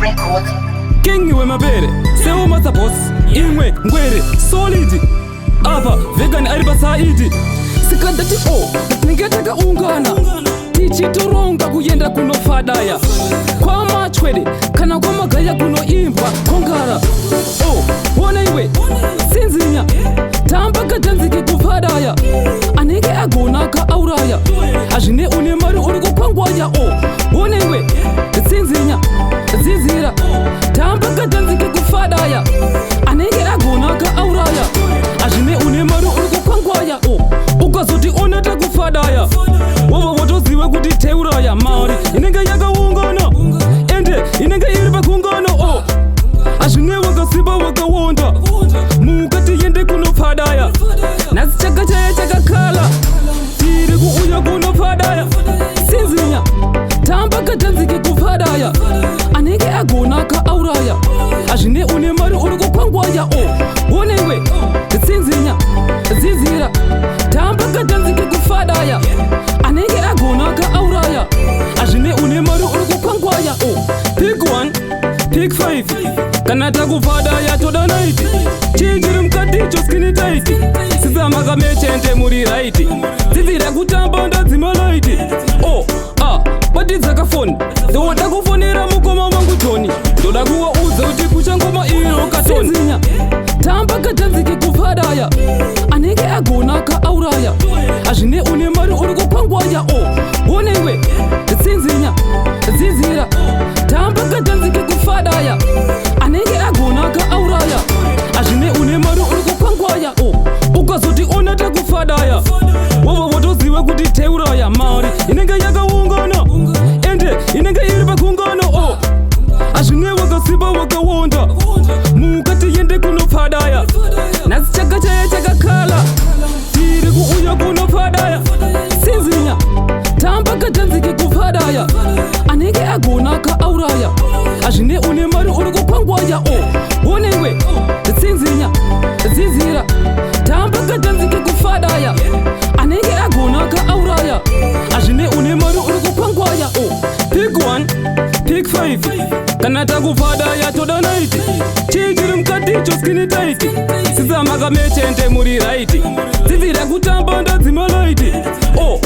Records. King wemapere seuma, imwe ngwere solid apa vegan ari pasaidi. Saka ndati o tinenge takaungana tichitoronga kuenda kunofadaya kwamachwede kana kwamagaya kunoimbwa kongara. O ona iwe, tsinzinya, tamba kadhanzike kufadaya. Anenge agona kauraya, hazvine une mari uri kukwangwaya. O ona iwe, tsinzinya, dzidzira, tamba kadhanzike kufadaya. Anenge agona kauraya, hazvine une mari uri kukwangwaya. O ukazoti ona takufadaya, wobva wotoziva kuti teuraya. Mari inenge yakaungana, ende inenge iri pakungano. O hazvine wakasimba wakawonda, muka tiende kunofadaya. Nhasi chakachaya chakakala, tiri kuuya kunofadaya. Tsinzinya, tamba kadhanzike kufadaya. Anenge agona kauraya, hazvine une mari uri kukwangwaya. O one iwe, tsinzinya, dzidzira, tamba kadhanzike kufadaya. Anenge agona kauraya, hazvine une mari uri kukwangwaya. O pick one, pick five, kana takufadaya toda night. Chii chiri mukati cho skin tight? Sitsa makamechende muri right, dzidzira kutamba ndadzima light. O a batidza kafoni, ndoda kufonera mukoma wangu Tony, ndoda kuwaudza kuti kuchangoma iro katoni. Tamba kadhanzike kufadaya. Anenge agona kauraya, hazvine une mari uri kukwangwaya. O one iwe, tsinzinya, dzidzira, tamba kadhanzike kufadaya. Anenge agona kauraya, hazvine une mari uri kukwangwaya. O ukazoti ona takufadaya, wobva wotoziva kuti teuraya. Mari inenge yakaungana, ende inenge iri pakungano. O hazvine wakasimba wakawonda, muka tiende kunofadaya. Nhasi chakachaya chakakala, tiri kuuya kunofadaya. Tsinzinya, tamba kadhanzike kufadaya. Anenge agona kauraya, hazvine une mari uri kukwangwaya. O one iwe, tsinzinya, dzidzira, tamba kadhanzike kufadaya. Anenge agona kauraya, hazvine une mari uri kukwangwaya. O pick one, pick five, kana takufadaya toda night. Chii chiri mukati cho skin tight? Sitsa makamechende muri right, dzidzira kutamba ndadzima light. O